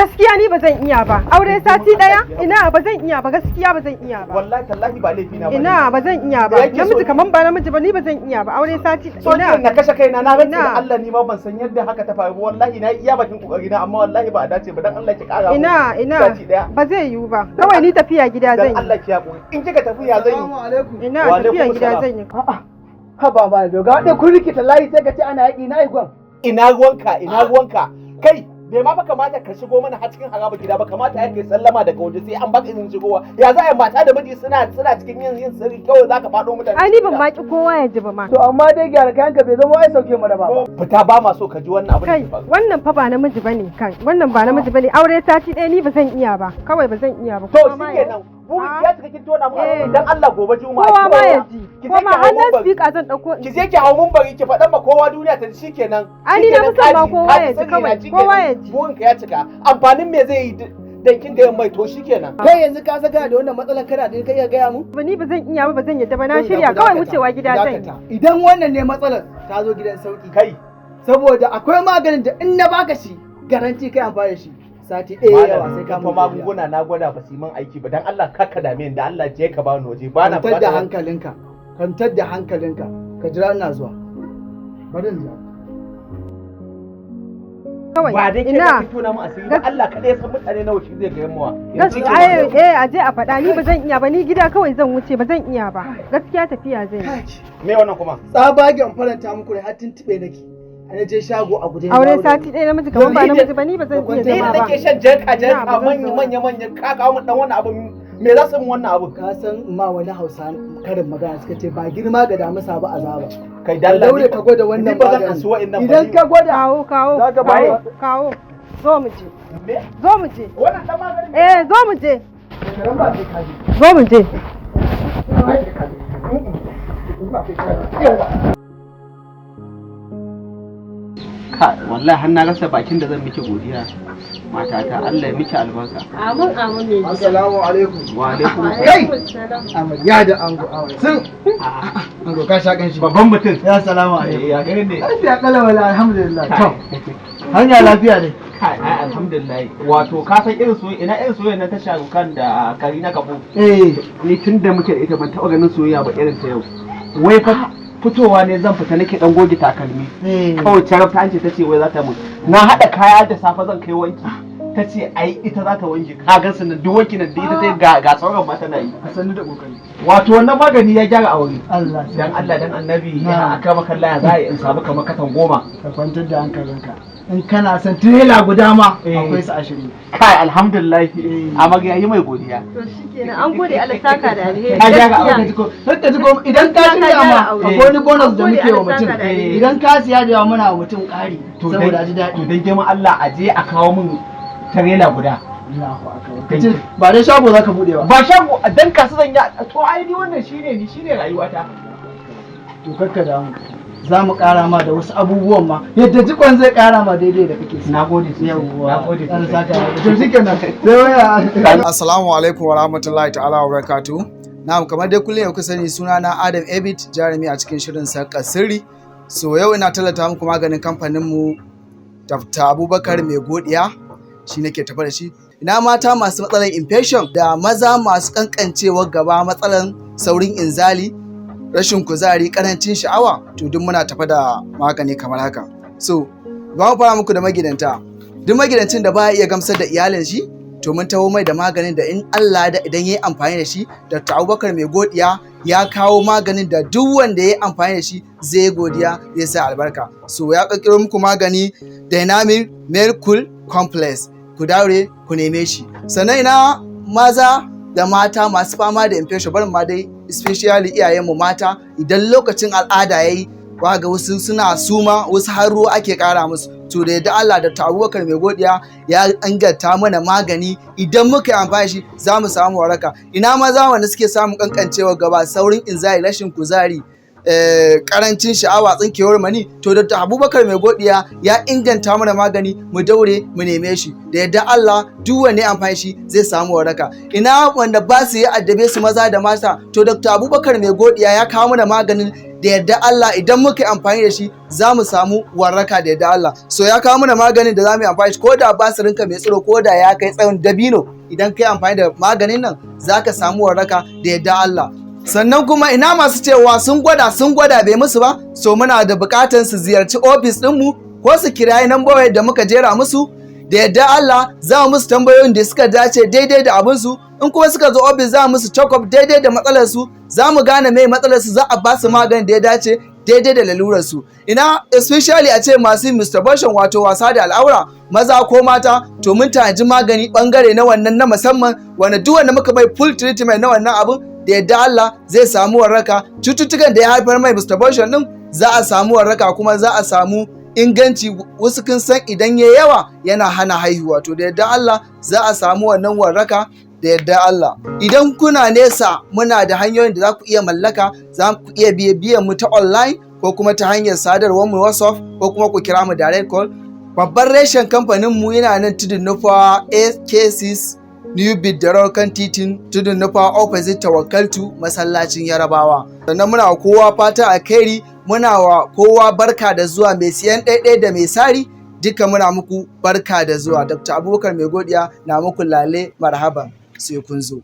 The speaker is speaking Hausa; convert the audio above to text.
Gaskiya ni ba zan iya ba. Aure sati daya? Ina, ba zan iya ba, gaskiya ba zan iya ba. Wallahi tallahi ba laifi na bane. Ina, ba zan iya ba. Me yake so? Namiji kaman ba namiji ba, ni ba zan iya ba. Aure sati So ina. na kashe kaina? Na rantse Ina. da Allah ni ma ban san yadda haka ta faru ba. Wallahi na yi iya bakin kokari na, amma wallahi ba a dace ba. Dan Allah ki kara mun Ina, ina. sati daya. Ba zai yiwu ba. Kawai ni tafiya gida Dan zan yi. Allah ki hakuri. In kika tafi ya zan yi? Alaikum. Ina, Wa tafiya alaikum gida salam. zan yi. Haba ba doga, wadda kun rikita layi sai ka ce ana yaƙi na ikon. Ina ruwanka? Ina ruwanka? Kai, bai ma fa kamata ka shigo mana har cikin haraba gida ba. Kamata ya kai sallama daga waje, sai an baka izinin shigowa. Ya za a yi mata da miji suna cikin yin sirri, kawai zaka faɗo mutane Ai ni cikin ban gida? ma ki kowa ya ji ba ma. To amma dai gyara kayanka, bai zama ai sauke mu raba ba. Fita, ba ma so ka ji wannan abin da Kai, ke faru. wannan fa ba namiji bane kai. Wannan ba namiji bane. Aure sati ɗaya, ni ba zan iya ba. Kawai ba zan iya ba. To Kowa ma ya- shikenan, burin ya cika, kin tona mu Eh. asiri. Dan Allah gobe Juma'a Kowa ma ya ji. ki je Ko ma ki hau har nan mumbari. speaker zan ɗauko. Ki je ki hau mumbari ki faɗan ma kowa, duniya ta ji, shikenan. Ai ni na fi son ma Shikenan, kowa kaji ya ji sirri na, kawai. shikenan. Kowa ya ji. Burin ka ya cika. Amfanin me zai yi dan kin ga mai? To shikenan. Kai, yanzu ka saka da wannan matsalar kana da kai ya gaya mu? Ba ni ba zan iya ba, ba zan yadda ba. Na shirya, kawai wucewa gida zan yi. Idan wannan ne matsalar, ta zo gidan sauki. Kai. Saboda akwai maganin da in na baka shi, garanti kai amfani da shi sati ɗaya yawa sai ka Malam, fa mun godiya. magunguna na gwada ba su yi min aiki ba. Dan Allah kar ka dame ni, da Allah je ka bani waje, ba na Kwantar da buƙatar. hankalinka. Kwantar da hankalinka. Ka jira ina zuwa. Bari in zo. Kawai. Ba dai ke Ina. da tona mu asiri ba, Allah kaɗai ya san mutane nawa shi zai ga yammawa. Gaskiya ai eh, a je a faɗa, ni ba zan iya ba. Ni gida kawai zan wuce, ba zan iya ba. Gaskiya tafiya zan yi. Me wannan kuma? Tsabagen faranta muku rai har tuntuɓe nake. A na je shago a guje na Aure dawo da sati ɗaya, namiji kaman ba Ni da- namiji ba, ni ba zan iya Ni da zama ba. nake shan jarka Ina, jarka ba zan manya zauna. manya manya, ka kawo min dan wannan abu, me za su min wannan abu? Ka san ma wani Hausa karin magana suka ce ba girma ga damisa ba azaba. Kai, Ka dalla daure ka gwada wannan ni ba zan magani. ansu wa'annan ba. Idan ka gwada Kawo, kawo. Za ka ba Kawo, kawo. Zo mu je. Me? Zo mu je. Wannan dan maganin? Eh, zo mu je. Karan ba sai ka je. Zo mu je. Ba sai ka je. Ba sai ka je. Yawa. Ka wallahi har na rasa bakin da zan miki godiya, matata. Allah ya miki albarka. Amin, amin ne. Assalamu alaikum. Wa alaikum. Kai! Amarya da ango, amarya. Sun. Ango, ka sha kanshi. Babban mutum. Ya salamu alaikum. Ya gani ne? Lafiya kalau wala, alhamdulillah. To. Hanya lafiya ne. Kai, ai alhamdulillah. Wato ka san irin soyayya, ina irin soyayya na ta Sharukan da Karina Kapoor? Eh. Ni tun da muke da ita ban taɓa ganin soyayya ba irin ta yau. Wai fa fitowa ne zan fita, nake dan goge takalmi, Eh. kawai carab ta ce ta ce wai za ta mun. Na haɗa kaya da safe zan kai wanki, ta ce ai ita za ta wanke. Ka gan su nan, duk wanki nan da ita ta yi, ga sauran ma tana yi. A sannu da kokari. Wato wannan magani ya gyara aure. Allah. Dan Allah dan Annabi, Na. ya aka maka Allah, ya za a yi in samu kamar katan 10? Ka kwantar da hankalinka. In kana son tirela guda ma Eh. akwai su 20. Kai, alhamdulillah. Eh. Amarya, yi mai godiya. To shikenan, an gode, Allah saka da alheri. Ka gyara Gaskiya. Ka ji ko, ka ji ko, idan ka Gaskiya ka shirya ma gyara aure. akwai wani bonus da An gode, muke wa Allah mutum. saka da alheri. Idan ka siya da yawa muna wa mutum ƙari To saboda dan ji daɗi. To dan girman Allah a je a kawo min tirela guda. Allahu akbar. Ka ce ba dai shago zaka bude ba. Ba shago, dan kasu zan yi. To ai ni wannan shine, ni shine rayuwata. To kakka damu. Za mu ƙara ma da wasu abubuwan ma yadda jikon zai ƙara ma daidai da kake so. Nagode sosai. Yawwa. Nagode Allah sosai. saka da. To shikenan. Sai waya. Assalamu alaikum wa rahmatullahi ta'ala wa barakatuh. Na'am, kamar dai kullum yau ku sani, suna na Adam Ebit, jarumi a cikin shirin Sarkar Sirri. So yau ina tallata muku maganin kamfanin mu Dr. Abubakar Mai Godiya, shi nake tafa da shi. Ina mata masu matsalar infection da maza masu kankancewar gaba, matsalar saurin inzali, rashin kuzari, karancin sha'awa, to duk muna tafa da magani kamar haka. So, ba mu fara muku da magidanta. Duk magidancin da baya iya gamsar da iyalin shi, to mun taho mai da maganin da in Allah da idan yayi amfani da shi, Dr. Abubakar Mai Godiya ya kawo maganin da duk wanda yayi amfani da shi zai godiya, zai sa albarka. So ya kirkiro muku magani Dynamic Male Cool Complex. Ku daure ku neme shi. Sannan ina maza da mata masu fama da infection, barin ma dai especially iyayenmu mata, idan lokacin al'ada yayi ga wasu suna suma, wasu har ruwa ake kara musu. To da yadda Allah da Abubakar Mai Godiya ya inganta mana magani, idan muka yi amfani shi za mu samu waraka. Ina maza wanda suke samun kankancewar gaba, saurin inzali, rashin kuzari, Karancin sha'awa, tsinkewar mani, to Dr. Abubakar Mai Godiya ya inganta mana magani. Mu daure mu neme shi, da yadda Allah duk wanne amfani shi zai samu waraka. Ina wanda ba su yi addabe su, maza da mata, to Dr. Abubakar Mai Godiya ya kawo mana maganin da yadda Allah idan muka yi amfani da shi za mu samu waraka da yadda Allah. So ya kawo mana maganin da za mu yi amfani shi ko da basirinka mai tsiro ko da ya kai tsayin dabino, idan ka yi amfani da maganin nan za ka samu waraka da yadda Allah. Sannan kuma ina masu cewa sun gwada, sun gwada, bai musu ba, so muna da bukatan su ziyarci ofis ɗinmu ko su kirayi nambar da muka jera musu. Da yadda Allah za mu musu tambayoyin da suka dace daidai da abinsu. In kuma suka zo ofis, za mu musu check up daidai da matsalar su, za mu gane mai matsalar su, za a ba su maganin da ya dace daidai da lalurar su. Ina especially a ce masu masturbation, wato wasa da al'aura, maza ko mata, to mun tanaji magani bangare na wannan na musamman, wanda duk wanda muka bai full treatment na wannan abun, da yadda Allah zai samu waraka. Cututtukan da ya haifar mai masturbation din, za a samu waraka kuma za a samu inganci. Wasu kun san idan ya yawa yana hana haihuwa, to da yadda Allah za a samu wannan waraka da yadda Allah. Idan kuna nesa, muna da hanyoyin da za ku iya mallaka, za ku iya biyan mu ta online ko kuma ta hanyar sadarwar mu WhatsApp ko kuma ku kira mu direct call. Babban reshen kamfanin mu yana nan Tudun Nufa, AK6 New Bidda, kan titin Tudun Nufa, opposite Tawakkaltu, masallacin Yarabawa. Sannan muna wa kowa fata alkhairi, muna wa kowa barka da zuwa, mai siyan ɗaiɗai da mai sari duka muna muku barka da zuwa. Dr. Abubakar Mai Godiya na muku lale marhaban, sai kun zo.